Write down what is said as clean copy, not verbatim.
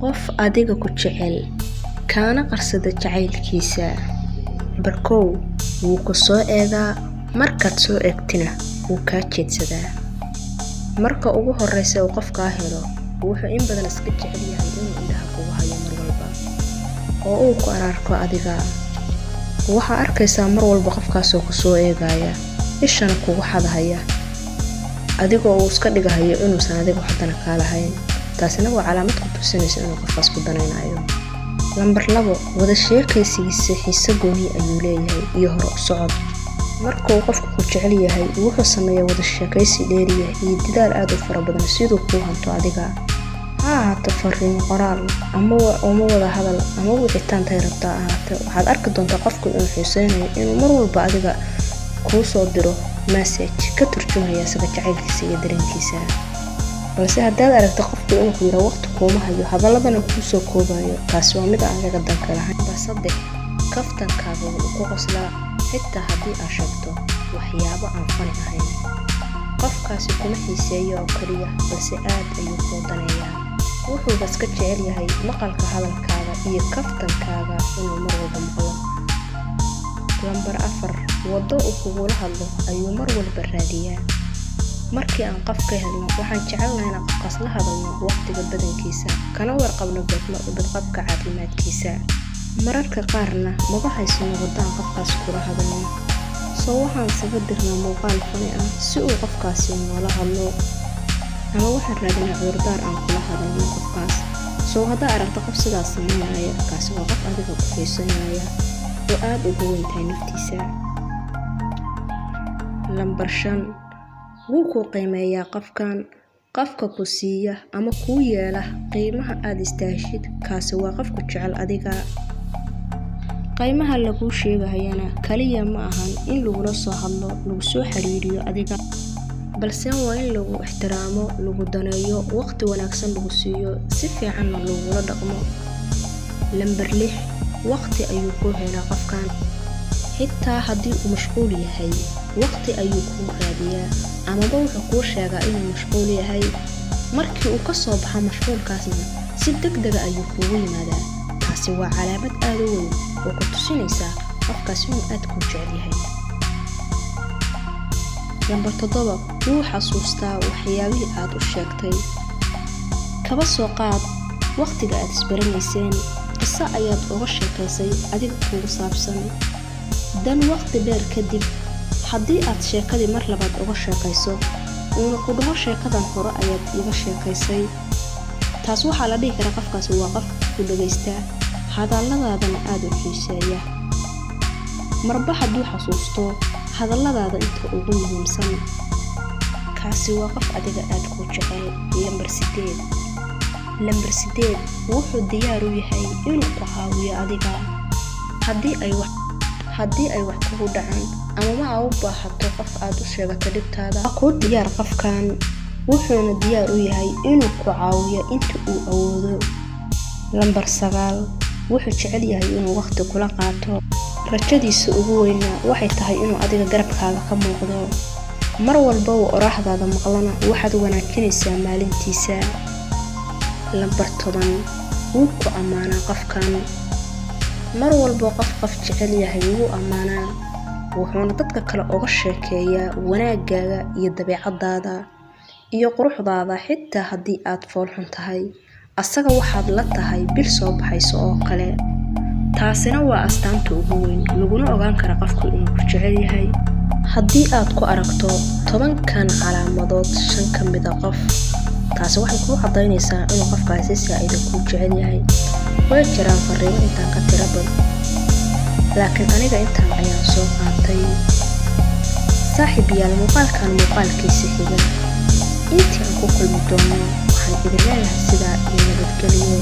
Qof adiga ku jecel, kaana qarsada jacaylkiisa. Barkow wuu ku soo eegaa, markaad soo eegtina wuu kaa jeedsadaa. Marka ugu horreysa uu qofkaa helo, wuxuu in badan iska jecel yahay inuu indhaha kugu hayo mar walba oo uu ku ararko adiga. Waxaa arkaysaa mar walba qofkaasoo ku soo eegaya, ishana kugu xadahaya, adigoo uu iska dhigahayo inuusan adiga wax dana kaa lahayn. Taasina waa calaamad ku tusinaysa inuu qofkaas ku danaynayo. Lambar 2, wada sheekaysigiisa xiiso gooni ayuu leeyahay iyo hore u socod. Marka uu qofku ku jecel yahay, wuxuu sameeyaa wada sheekaysi dheeriya iyo dadaal aad u fara badan siduu kuu hanto adiga. Ha ahaato fariin qoraal ama wada hadal ama wicitaan tay rabtaa ahaatee, waxaad arki doontaa qofku inuu xiiseynayo inuu mar walba adiga kuu soo diro message ka turjumaya isaga jacaylkiisa iyo dareenkiisa. Balse haddaad aragto qofku inuu ku yiraahdo waqti kuuma hayo, hadaladana kuu soo koobayo, taasi waa mid aan adiga danka lahayn. Lambar 3, kaftankaaga wuu ku qoslaa xitaa haddii aad sheegto waxyaabo aan funny ahayn. Qofkaasi kuma xiiseeyo oo kaliya, balse aad ayuu kuu daneeyaa. Wuxuuba iska jecel yahay maqalka hadalkaaga iyo kaftankaaga inuu mar walba maqlo. Lambar 4, waddo uu kugula hadlo ayuu mar walba raadiyaa. Markii aan qof ka helno, waxaan jecelnahay inaan qofkaas la hadalno waqtiga badankiisa, kana warqabno badqabka caafimaadkiisa. Mararka qaarna maba haysano waddo aan qofkaas kula hadalno, soo waxaan isaga dirnaa muuqaal funny ah si uu qofkaasi noola hadlo, ama waxaan raadinaa cudurdaar aan kula hadalno qofkaas. Soo haddaa aragto qof sidaas sameynaya, kaasi waa qof adiga ku xiiseynaya oo aad ugu weyn tahay naftiisa. Lambar 5, wuu ku qiimeeyaa qofkan. Qofka ku siiya ama kuu yeela qiimaha aad istaahishid, kaasi waa qofku jecel adiga. Qiimaha laguu sheegahayana kaliya ma ahan in lagula soo hadlo, lagu soo xiriiriyo adiga, balse waa in lagu ixtiraamo, lagu daneeyo, waqti wanaagsan lagu siiyo, si fiicanna lagula dhaqmo. Lambar 6, waqti ayuu kuu helaa qofkan. Xitaa haddii uu mashquul yahay, waqti ayuu kuu raadiyaa, amaba wuxuu kuu sheegaa inuu mashquul yahay. Markii uu ka soo baxo mashquulkaasna, si degdega ayuu kuugu yimaadaa. Taasi waa calaamad aad u weyn oo ku tusinaysa qofkaas inuu aad kuu jecel yahay. Lambar 7, wuu xasuustaa waxyaabihii aad u sheegtay. Kaba soo qaad waqtiga aad isbaranayseen, qiso ayaad uga sheekaysay adiga kugu saabsan. Dan waqti dheer kadib, haddii aad sheekadii mar labaad uga sheekayso, uuna ku dhaho sheekadan hore ayaad iiga sheekaysay, taas waxaa la dhihi karaa qofkaasi waa qof ku dhagaysta, hadalladaadana aad u xiiseeya. Marba hadduu xasuusto hadalladaada inta ugu muhiimsan, kaasi waa qof adiga aad kuu jecel. Lambar 8, lambar 8, wuxuu diyaar u yahay inuu ku caawiyo adiga. Haddii ay wax kugu dhacaan ama ma aa u baahato qof aad u sheegato dhibtaada, waa kuu diyaar qofkan, wuxuuna diyaar u yahay inuu ku caawiyo inta uu awoodo. Lambar 9, wuxuu jecel yahay inuu waqti kula qaato. Rajadiisa ugu weyna waxay tahay inuu adiga garabkaaga ka muuqdo. Mar walba uu oraahdaada maqlana, waxaad wanaajinaysaa maalintiisa. Lambar 10, wuu ku ammaanaa qofkan. Mar walba qof qof jecel yahay wuu ammaanaa, wuxuuna dadka kale uga sheekeeyaa wanaagaaga iyo dabeecadaada iyo quruxdaada. Xitaa haddii aad foolxun tahay, asaga waxaad la tahay bil soo baxayso oo kale. Taasina waa astaanta ugu weyn laguna ogaan kara qofku inuu ku jecel yahay. Haddii aad ku aragto 10-kan calaamadood shan ka mid a qof, taasi waxay kuu caddaynaysaa inuu qofkaasi saa'ida kuu jecel yahay. Way jiraan fariimo intaan ka tiro badan, laakiin aniga intaan ayaan soo qaatay. Saaxiib yaal, muuqaalkan muuqaalkiisa xiga intii aan ku kulmi doono, waxaan idin leeyahay sidaa iyo nabadgelyo.